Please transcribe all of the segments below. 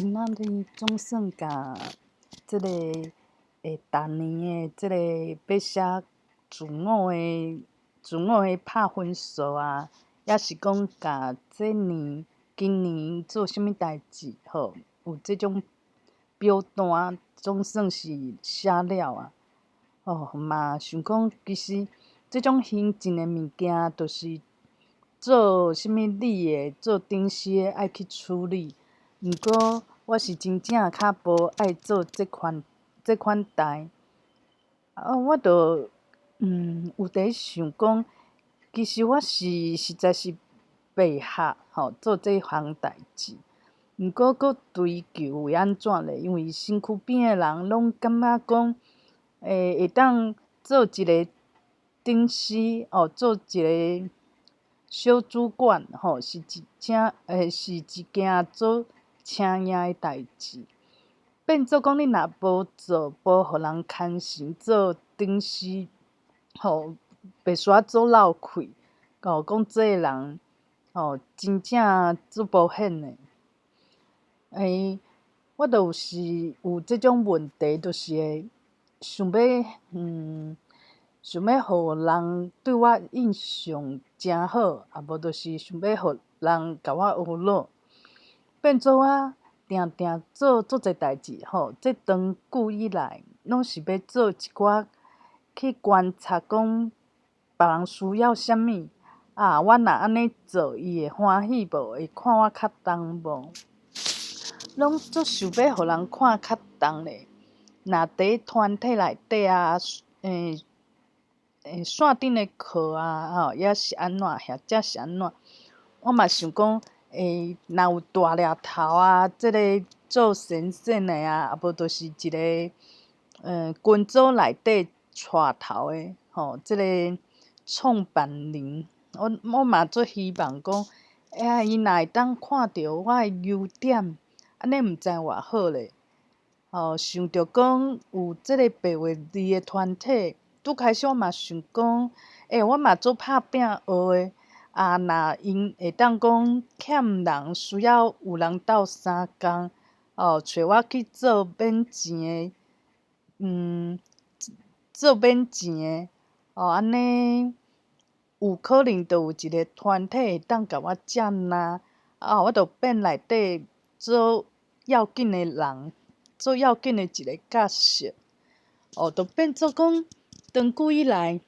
今仔日總算共這个會逐年的這個欲寫自我的自我的拍分數啊，抑是講共這年今年做啥物代誌吼，有這種表單總算是寫了啊。哦，嘛想講其實這種行政的物件，就是做啥物理的、做頂師的愛去處理。毋過我是真正較無愛做這款這款代。啊，我就有佇想講，其實我是實在是白學吼做這項代誌。毋過閣追求會按怎咧？因為身軀邊的人攏感覺講，會當做一个頂師哦，做一个小主管吼，是一正是一件足請贏的代誌。變做講你若無做，無予人牽成做頂師，吼，袂煞做落氣，哦，講這个人吼，真正足無顯的。我就是有這種問題，就是會想欲想欲予人對我印象誠好，啊無就是想欲予人共我呵咾。變做我定定做足濟代誌吼，這長久以來，攏是欲做一寡去觀察講別人需要啥物，啊，我若按呢做，伊會歡喜無？會看我較重無？攏足想欲予人看較重咧。若佇團體內底啊，線頂的課啊，吼，抑是按怎，或者是按怎，我嘛想講，若有大掠頭啊，這个做先生的啊，啊無就是一个群組內底帶頭的，吼，這个創辦人，我我嘛足希望講，欸，伊若會當看著我的優點，按呢毋知偌好咧。吼，想著講有這个白話字的團體，拄開始我嘛想講，欸，我嘛足拍拚學的，啊，若𪜶會當講欠人需要有人鬥相共，哦，揣我去做免錢的，做免錢的，哦，按呢有可能就有一个團體會當共我接納，啊，我就變內底做要緊的人，做要緊的一个角色，哦，就變做講長久以來，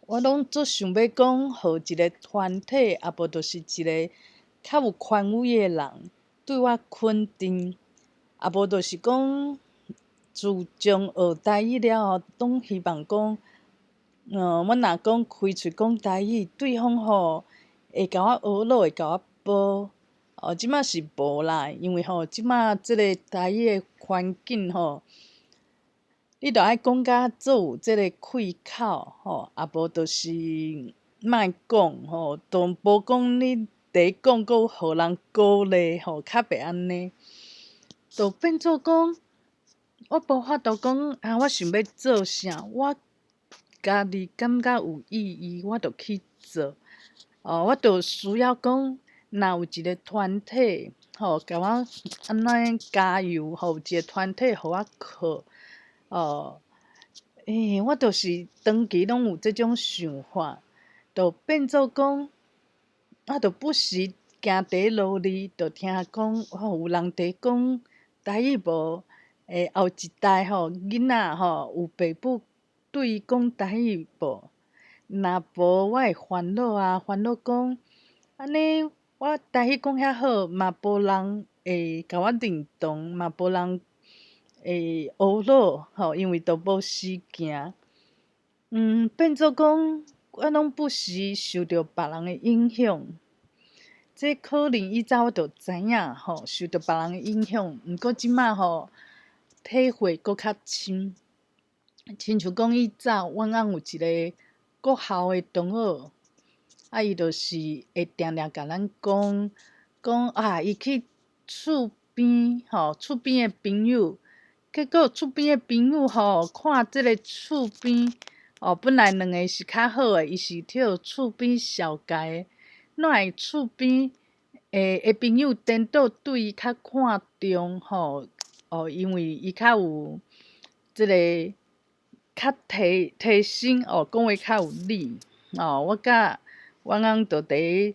我攏足想欲講，予一个團體，啊無就是一个較有權威的人對我肯定，啊無就是講，自從學台語了後，攏希望講，我若講開喙講台語，對方吼會共我呵咾，會共我褒。哦，這馬是無啦，因為吼，這馬這个台語的環境吼，你著愛講甲足有這个氣口吼，啊無就是莫講吼，都無講你佇講閣有予人鼓勵吼，較袂按呢，就變做講，我無法度講啊，我想欲做啥，我家己感覺有意義，我就去做。哦，我就需要講，若有一个團體吼，共我按呢加油，吼，有一个團體予我靠，哦，我就是長期攏有這種想法，就變做講，我就不時行佇路裡，就聽講，吼，有人佇講台語無？後一代吼，囡仔吼，有爸母對伊講台語無？若無，我會煩惱啊，煩惱講，按呢我台語講遐好，嘛無人會共我認同，嘛無人會呵咾吼，因為都無時行。變做講，我攏不時受著別人的影響。這可能以早我就知影吼，受著別人的影響，毋過這馬吼體會閣較深。親像講以早，阮翁有一个國校的同學，啊，伊就是會定定共咱講，講啊，伊去厝邊吼，厝邊的朋友，結果厝邊的朋友吼，看這个厝邊，哦，本來兩个是較好的，伊是予厝邊紹介的，哪會厝邊的朋友顛倒對伊較看重吼，哦，因為伊較有這个較提提升哦，講話較有理哦。我佮阮翁就佇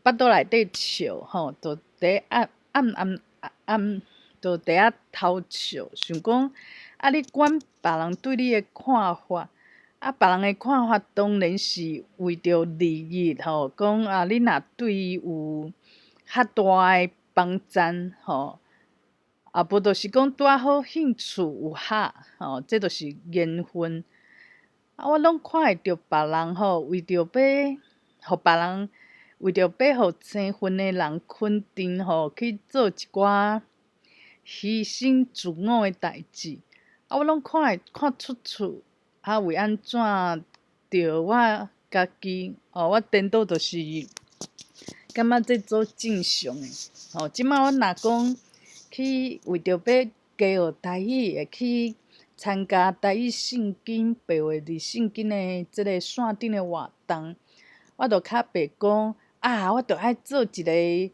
腹肚內底笑吼，就佇暗暗暗暗，就佇遐偷笑，想講啊，你管別人對你的看法，啊，別人的看法當然是為著利益吼，講啊，你若對伊有較大的幫贊吼，啊，無就是講拄仔好興趣有合吼，這就是緣分。啊，我攏看會著別人吼，為著欲予別人，為著欲予生份的人肯定吼，去做一寡犧牲自我的代誌。啊，我攏看會看出出，啊，為按怎著我家己，哦，我顛倒就是感覺這做正常的。吼，這擺我若講去為著欲加學台語，會去參加台語聖經白話字聖經的這个線頂的活動，我就較袂講啊，我著愛做一个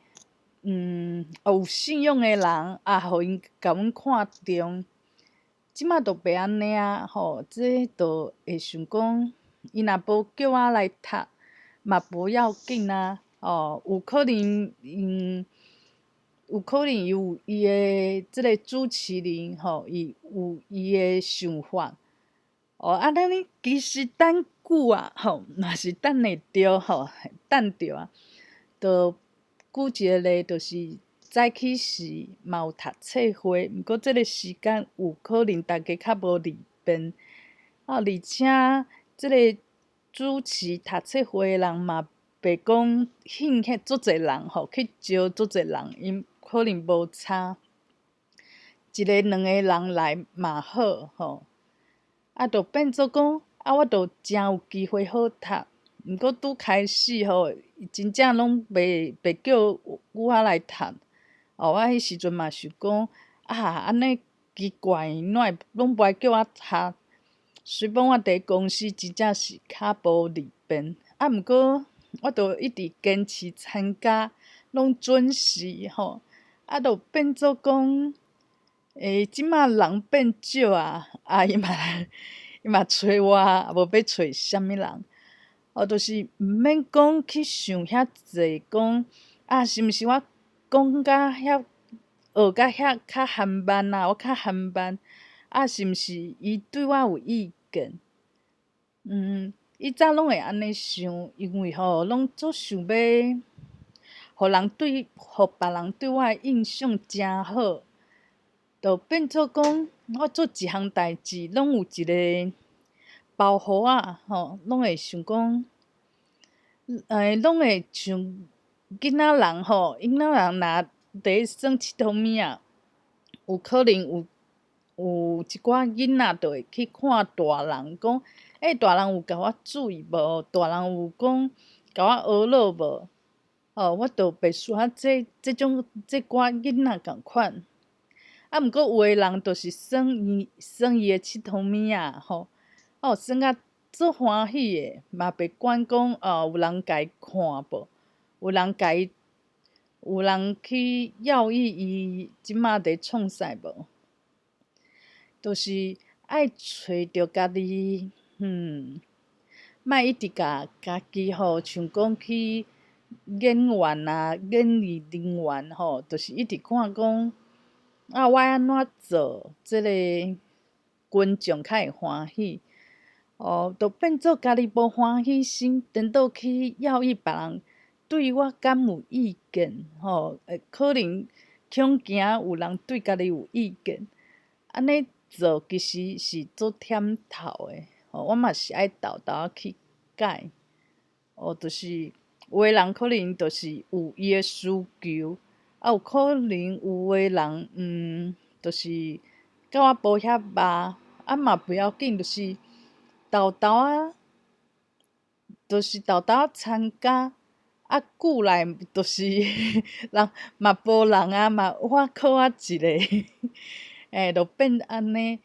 有信仰的人啊，予𪜶共阮看重。這擺就袂按呢啊，吼，這就會想講，伊若無叫我來讀，嘛無要緊啊，哦，有可能，有可能伊有伊的這个主持人吼，伊有伊的想法，哦，啊，咱呢其實等久啊，吼，嘛是等會著吼，等著啊，就舉一個例，就是早起時嘛有讀冊會，毋過這个時間有可能大家較無利便，啊，而且這个主持讀冊會的人嘛，袂講興遐足濟人吼，去招足濟人，𪜶可能無差，一个兩个人來嘛好吼，啊，就變做講，啊，我就誠有機會好讀，毋過拄開始吼，真正攏袂叫我來讀，哦，我彼時陣嘛想講，啊，按呢奇怪，哪會攏無愛叫我讀？雖罔我佇公司真正是較無利便，啊，毋過我就一直堅持參加，攏準時吼，啊，就變做講，這馬人變少啊，啊，伊嘛揣我，無欲揣啥物人，哦，就是毋免講去想遐濟，講啊，是毋是我講甲遐學甲遐較緩慢啊，我較緩慢，啊，是毋是伊對我有意見？以早攏會按呢想，因為吼攏足想欲，予別人對我的印象誠好，就變做講我做一項代誌，攏有一个包袱仔吼，攏會想講，攏會像囡仔人吼，囡仔人若佇咧耍𨑨迌物仔，有可能有一寡囡仔就會去看大人，講，欸，大人有共我注意無？大人有講共我呵咾無？哦，我就袂輸啊，這種這寡囡仔仝款。啊，毋過有的人就是耍伊的𨑨迌物仔吼，哦，耍甲足歡喜的，嘛袂管講哦，有人共伊看無？有人去訝異伊這馬佇創啥無？就是愛揣著家己，莫一直共家己吼，像講去演員啊，演藝人員吼，就是一直看講，啊，我按怎做，這个群眾較會歡喜，哦，就變做家己無歡喜心，顛倒去訝異別人對我敢有意見，吼，會可能恐驚有人對家己有意見，按呢做其實是足忝頭的，吼，我嘛是愛沓沓仔去改，哦，就是有的人可能就是有伊的需求，啊，有可能有的人，就是佮我無遐捌，啊嘛不要緊，就是沓沓仔，就是沓沓仔參加，啊，久來就是人嘛無人啊，嘛我靠我一个，就變按呢，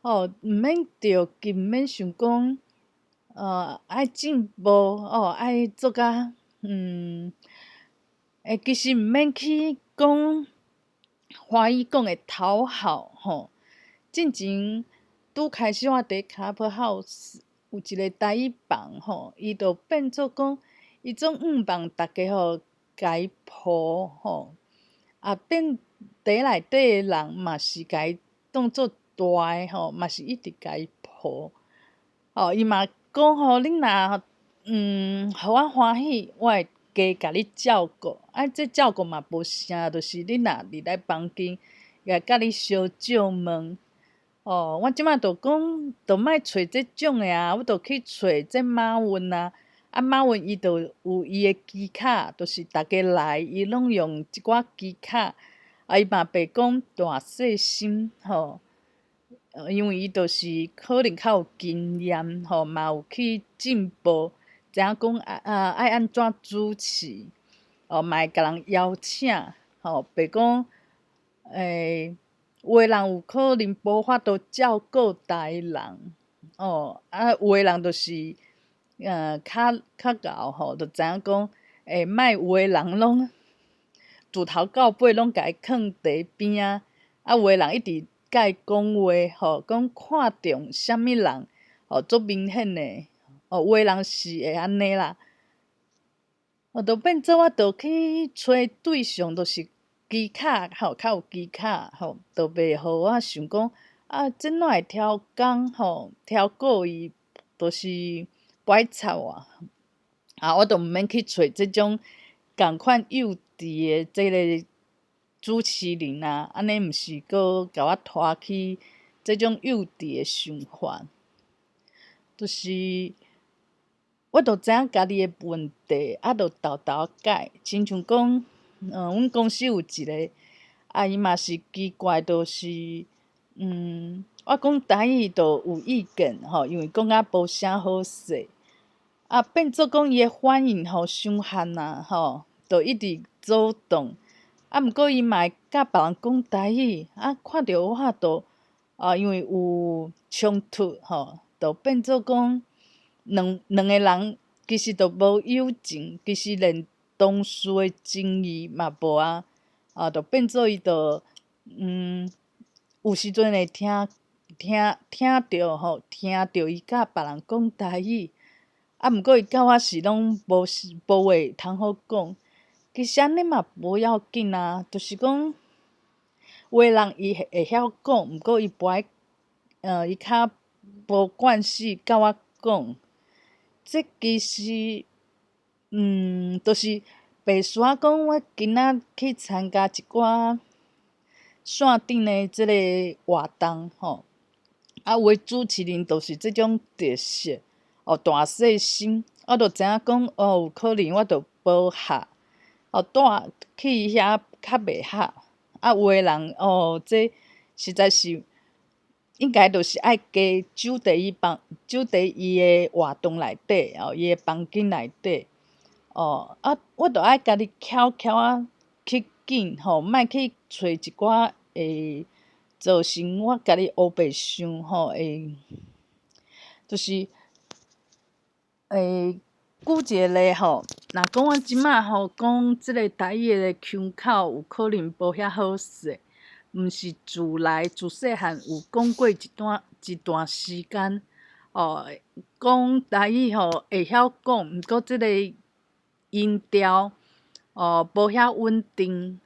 吼，毋免著急，毋免想講，愛進步，哦，愛做甲，欸，其實毋免去講華語講的討好吼。進前拄開始我佇 Clubhouse 有一个台語房吼，伊就變做講，伊總向望逐家吼共伊抱吼，啊變佇內底的人嘛是共伊當做大的吼，嘛是一直共伊抱。哦，伊嘛講吼，你若予我歡喜，我會加共你照顧。啊，這照顧嘛無啥，就是你若入來房間，會共你相借問。哦，我這擺就講，就莫揣這種的啊，我就去揣這馬雲啊。啊，馬雲伊就有伊的技巧，就是逐家來，伊攏用一寡技巧。啊，伊嘛袂講大細心吼，因為伊就是可能較有經驗吼，嘛有去進步，知影講啊愛按怎主持，哦，嘛會共人邀請，吼，袂講有的人有可能無法度照顧逐个人，哦，啊，有的人就是較較𠢕吼，就知影講，莫有的人攏自頭到尾攏共伊囥佇邊仔，啊，有的人一直共伊講話，吼，講看重啥物人，吼，足明顯的，哦，有的人是會按呢啦，哦，就變做我就去揣對象，就是技巧吼，較有技巧吼，就袂予我想講，啊，這哪會超工吼，超過伊，就是歹插我，啊，我就毋免去揣這種仝款幼稚的這个主持人啊，按呢毋是閣共我拖去這種幼稚的想法，就是我就知影家己的問題，啊，就沓沓改，親像講，阮公司有一个，啊，伊嘛是奇怪，就是，我講台語就有意見吼，因為講甲無啥好勢，啊，變做講伊的反應吼傷慢啊，吼，就一直阻擋，啊，毋過伊嘛會佮別人講台語，啊，看著我就，啊，因為有衝突吼，就變做講兩個人其實都無友情，其實連同事的情誼嘛無啊，啊，就變做伊就，有時陣會聽聽聽著吼，聽著伊佮別人講台語，啊，毋過伊佮我是攏無無話通好講。其實按呢嘛無要緊啊，就是講有的人伊會曉講，毋過伊無愛，伊較無慣勢佮我講。這其實，就是白說講，我今仔去參加一寡線頂的這个活動吼，啊，有的主持人就是這種特色，哦，大細聲，我就知影講，哦，有可能我就無合，哦，帶去遐較袂合，啊，有的人哦，這實在是應該就是愛加守佇伊房，守佇伊的活動內底，哦，伊的房間內底，哦，啊，我就愛家己巧巧仔去緊吼，莫去揣一寡會造成我家己烏白想吼，會就是會舉一个例吼，若講我這擺吼講這个台語的腔口有可能無遐好勢，毋是自來自細漢有講過一段時間，哦，講台語吼會曉講，毋過這个音調哦無遐穩定。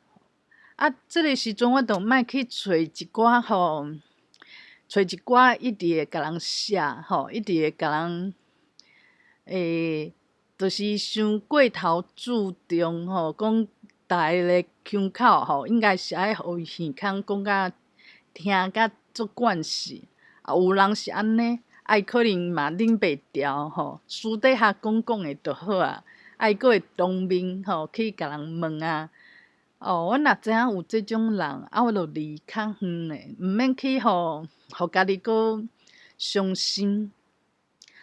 啊，這个時陣我就莫去揣一寡吼，揣一寡一直會共人寫吼，一直會共人就是傷過頭注重吼，講逐个的腔口吼，應該是愛予伊耳孔講甲聽甲足慣勢。啊，有人是按呢，啊，伊可能嘛忍袂牢吼，私底下講講的就好啊，啊，伊閣會當面吼去共人問啊。哦，我若知影有這種人，啊，我就離較遠的，毋免去吼，予家己閣傷心。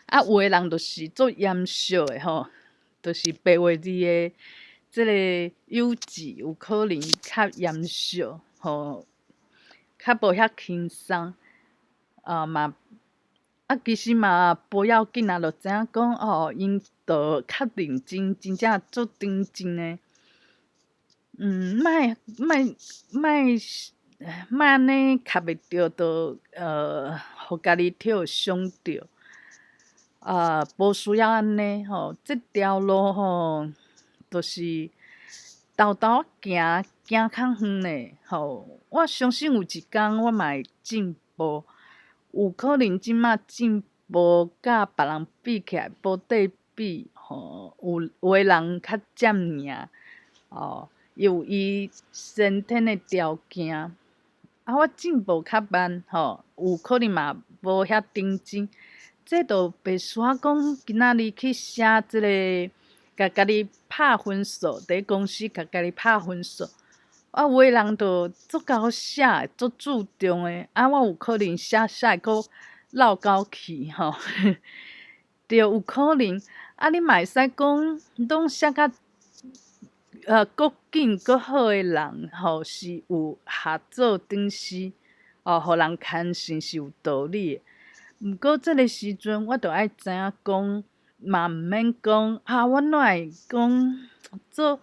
啊，有的人就是足嚴肅的吼，就是白話字的這个幼稚，有可能較嚴肅吼，較無遐輕鬆。啊嘛，啊，其實嘛無要緊啊，就知影講哦，𪜶就較認真，真正足認真的。莫莫莫莫按呢合袂著，就予家己予傷著。啊，無需要按呢吼，這條路吼，就是沓沓仔行，行較遠咧吼。我相信有一工我嘛會進步，有可能這馬進步佮別人比起來無得比吼，有的人較佔贏，哦，伊有伊先天的條件。啊，我進步較慢吼，有可能嘛無遐認真。這就袂需要講今仔日去寫這个，共家己拍分數，佇公司共家己拍分數。啊，有的人就足𠢕寫的，足注重的，啊，我有可能寫寫會閣落狗去吼，對，有可能。啊，你嘛會使講，攏寫甲閣緊閣好的人吼，是有合做頂司，哦，予人牽線是有道理的。毋過這个時陣，我著愛知影講，嘛毋免講啊，我哪會講做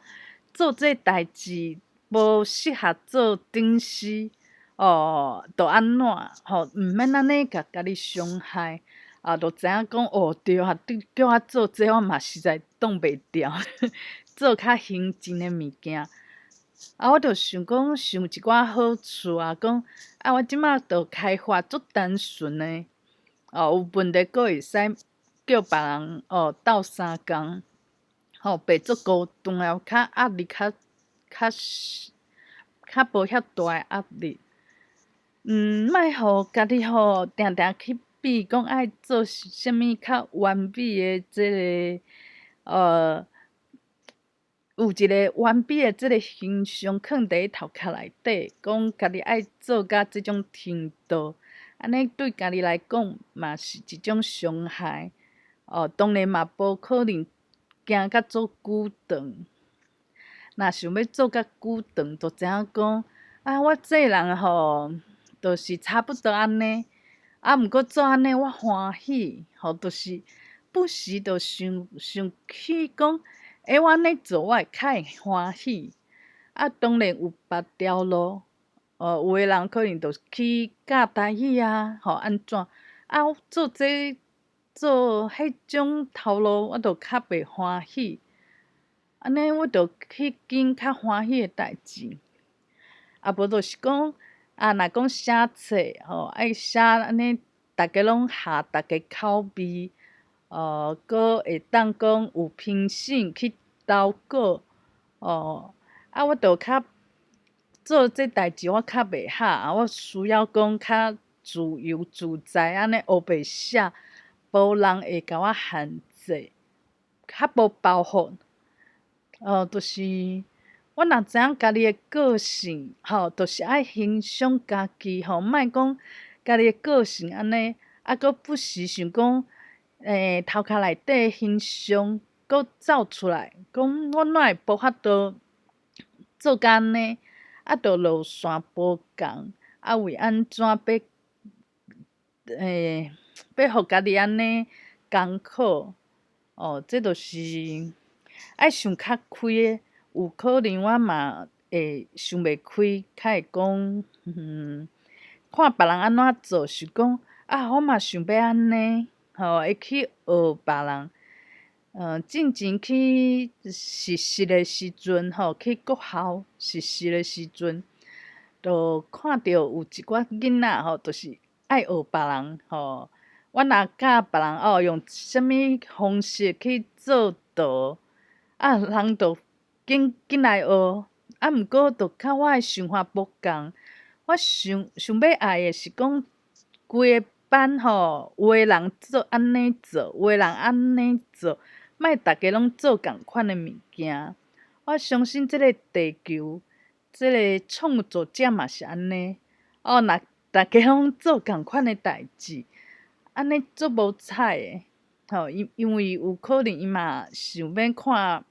做這代誌無適合做頂司，哦，著按怎吼，毋免按呢共家己傷害，啊，著知影講哦，對啊，你叫我做這個，我嘛實在擋袂牢，做較行政的物件。啊，我著想講，想一寡好處啊，講啊，我這馬著開發足單純的。哦，有問題閣會使叫別人哦鬥相共，吼，袂足孤單啊，較壓力較較較無遐大的壓力。莫予家己吼定定去比，講愛做啥物較完美的這个，有一个完美的這个形象囥佇咧頭殼內底，講家己愛做甲這種程度。按呢對家己來講嘛是一種傷害。哦，當然嘛無可能行甲足久長。若想欲做甲久長，就知影講啊，我這人吼，就是差不多按呢。啊，毋過做按呢我歡喜，吼，就是不時就想想起講，欸，我按呢做我會較會歡喜。啊，當然有別條路。哦，有的人可能就去教台語啊，吼按怎？啊，做這做彼種頭路，我就較袂歡喜。按呢，我就去揀較歡喜的代誌。啊，無就是講，啊，若講寫冊吼，愛寫按呢，逐家攏合逐家口味，閣會當講有評審去投稿，哦，啊，我就較。做這代誌我較袂合，啊，我需要講較自由自在，按呢烏白寫，無人會共我限制，較無包袱。哦，就是我若知影家己的個性，吼，就是愛欣賞家己，吼，莫講家己的個性按呢，啊，閣不時想講，頭殼內底形象閣走出來，講我哪會無法度做甲按呢？啊，著路線無仝，啊，為按怎欲，欲予家己按呢艱苦？哦，這就是愛想較開的，有可能我嘛會想袂開，較會講，看別人按怎做，想講啊，我嘛想欲按呢，吼，會去學別人。進前去實習的時陣，吼，去國校實習的時陣，就看著有一寡囡仔吼，就是愛學別人吼。我若教別人哦，用啥物方式去做圖，啊，人就緊緊來學。啊，毋過就佮我的想法無仝。我想想欲愛的是講，規個班吼，有的人做按呢做，有的人按呢做，莫逐家攏做仝款的物件。我相信這个地球，這个創造者嘛是按呢。哦，若逐家攏做仝款的代誌，按呢足無彩的，吼，因為有可能伊嘛想欲看，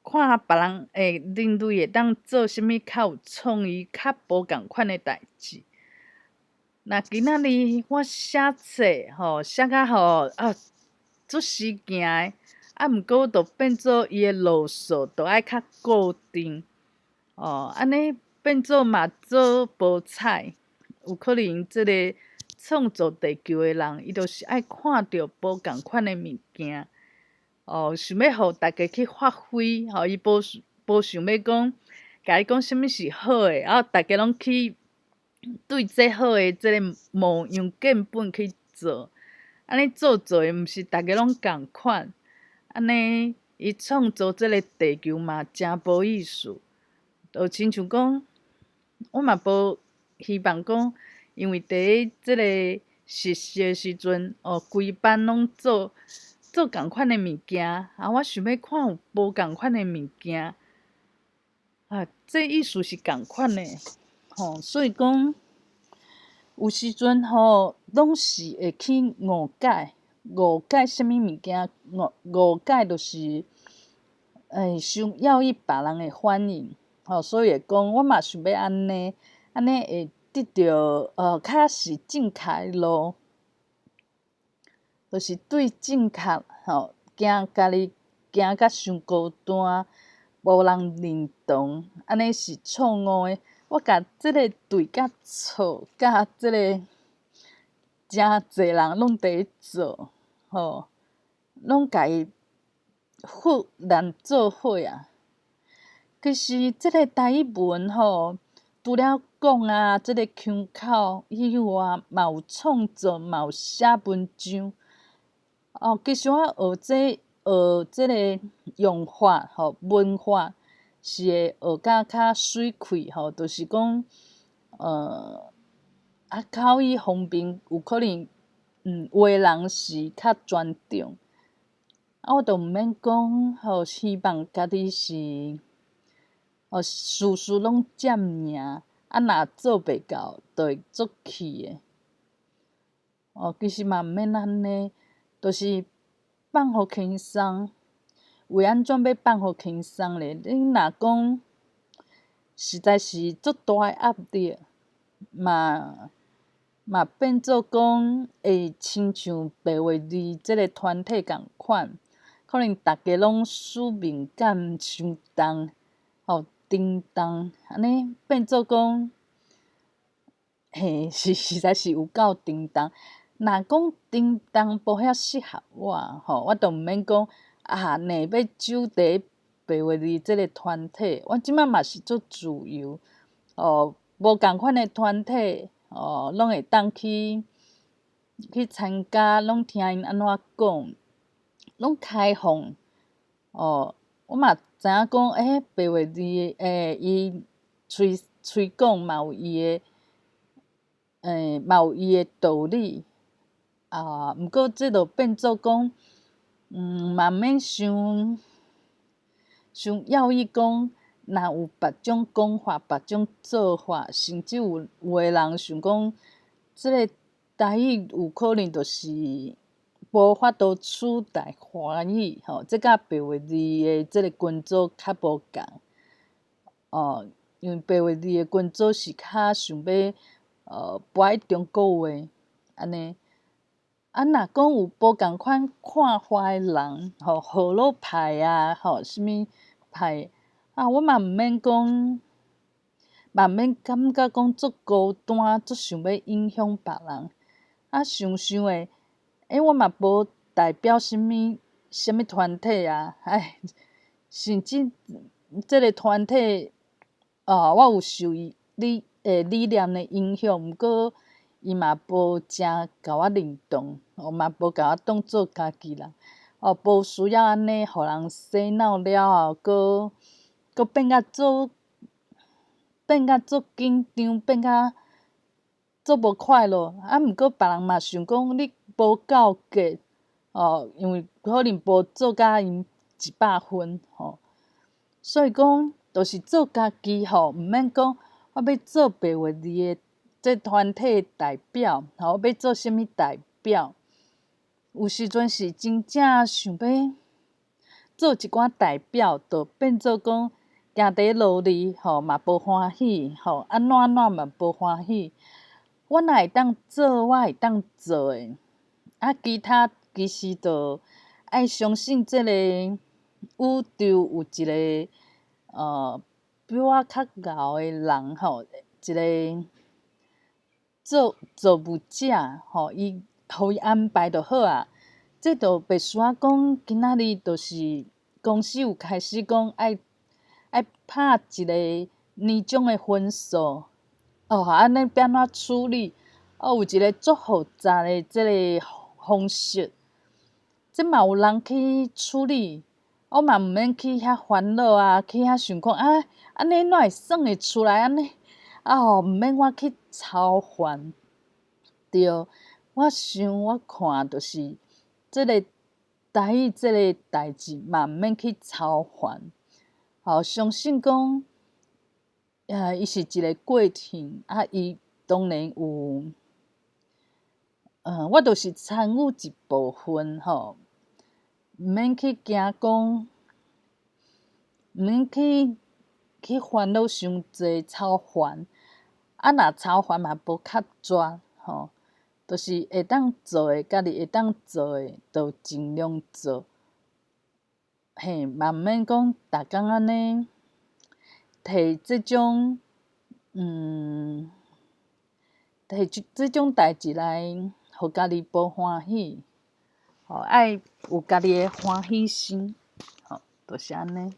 看別人會人類會當做啥物較有創意、較無仝款的代誌。若今仔日我寫冊吼，寫甲吼啊，足時行的，啊，毋過就變做伊的路數，就愛較固定，哦，按呢變做嘛做無彩，有可能這個創造地球的人，伊就是愛看著無仝款的物件，哦，想欲予大家去發揮，吼，伊無想欲講，共伊講啥物是好的，啊，大家攏去對這好的這个模樣根本去做，按呢做做的毋是大家攏仝款，按呢伊創造這个地球嘛誠無意思，就親像講，我嘛無希望講，因為佇咧這个實習的時陣，哦，規班攏做做仝款的物件，啊，我想欲看有無仝款的物件，啊，這意思是仝款的，吼，所以講有時陣吼，攏是會去誤解，誤解啥物物件？誤解就是，欸，想要伊別人的反應，吼，所以會講我嘛想欲按呢，按呢會得著較是正確的路，就是對正確吼，驚家己行甲傷孤單，無人認同，按呢是錯誤的。我共這个對甲錯，佮這个誠濟人攏佇咧做，吼，攏共伊混亂做伙啊。其實這个台語文吼，除了講啊，這个腔口以外，嘛有創作，嘛有寫文章。哦，其實我學這學這个用法吼，文法是會學甲較媠氣吼，就是講，啊，口語方面有可能，有的人是較專長，啊，我就毋免講吼，希望家己是，哦，事事攏佔贏，啊，若做袂到，就會足氣的。哦，其實嘛毋免按呢，就是放予輕鬆。為按怎欲放予輕鬆咧？你若講實在是足大的壓力，嘛變做講會親像白話字這个團體仝款，可能逐家攏使命感傷重，吼，沉重，按呢變做講，嘿，是實在是有夠沉重。若講沉重無遐適合我，吼，我就毋免講啊，硬欲守佇白話字這个團體，我這擺嘛是足自由，哦，無仝款的團體，哦，攏會當去參加，攏聽𪜶按怎講，攏開放，哦，我嘛知影講，欸，白話字，欸，伊喙喙講嘛有伊的，欸，嘛有伊的道理，啊，毋過這就變做講，嘛毋免傷傷要伊講，若有別種講法、別種做法，甚至有的人想講，這个台語有可能就是無法度取代華語，吼，這佮白話字的這个群組較無仝，哦，因為白話字的群組是較想欲播中國話，按呢。啊，若講有無仝款看法的人，吼，河洛派啊，吼，啥物派，啊，我嘛毋免講，嘛毋免感覺講足孤單，足想欲影響別人。啊，想想的，欸，我嘛無代表啥物啥物團體啊，唉，甚至這个團體，哦，我有受伊理念的影響，毋過伊嘛無誠共我認同，哦，嘛無共我當做家己人，哦，無需要按呢，予人洗腦了後，閣閣變甲足緊張，變甲足無快樂。啊，毋過別人嘛想講你無夠格，哦，因為可能無做甲𪜶100分，吼。所以講，就是做家己吼，毋免講我欲做白話字的這團體代表，吼，我欲做啥物代表？有時陣是真正想欲做一寡代表，就變做講行佇路裡吼嘛無歡喜，吼，按怎按怎嘛無歡喜。我若會當做，我會當做的，啊，其他其實就愛相信這個宇宙有一個比我較𠢕的人吼，一個造物者吼，伊予伊安排就好啊。這就袂需要講今仔日就是公司有開始講愛拍一個年終的分數，哦，按呢欲按怎處理？哦，有一個足複雜的這个方式，這嘛有人去處理，我嘛毋免去遐煩惱啊，去遐想講啊，按呢哪會算會出來按呢？啊吼，毋免我去操煩。對，我想我看就是這个台語這个代誌嘛毋免去操煩。吼，相信講，伊是一個過程，啊，伊當然有，我就是參與一部分吼，毋免去驚講，毋免去煩惱傷濟操煩，啊，若操煩嘛無較絕吼，就是會當做的，家己會當做的，就盡量做。嘿，嘛毋免講逐工按呢，提這種，提這種代誌來，予家己無歡喜，吼，愛有家己的歡喜心，吼，就是按呢。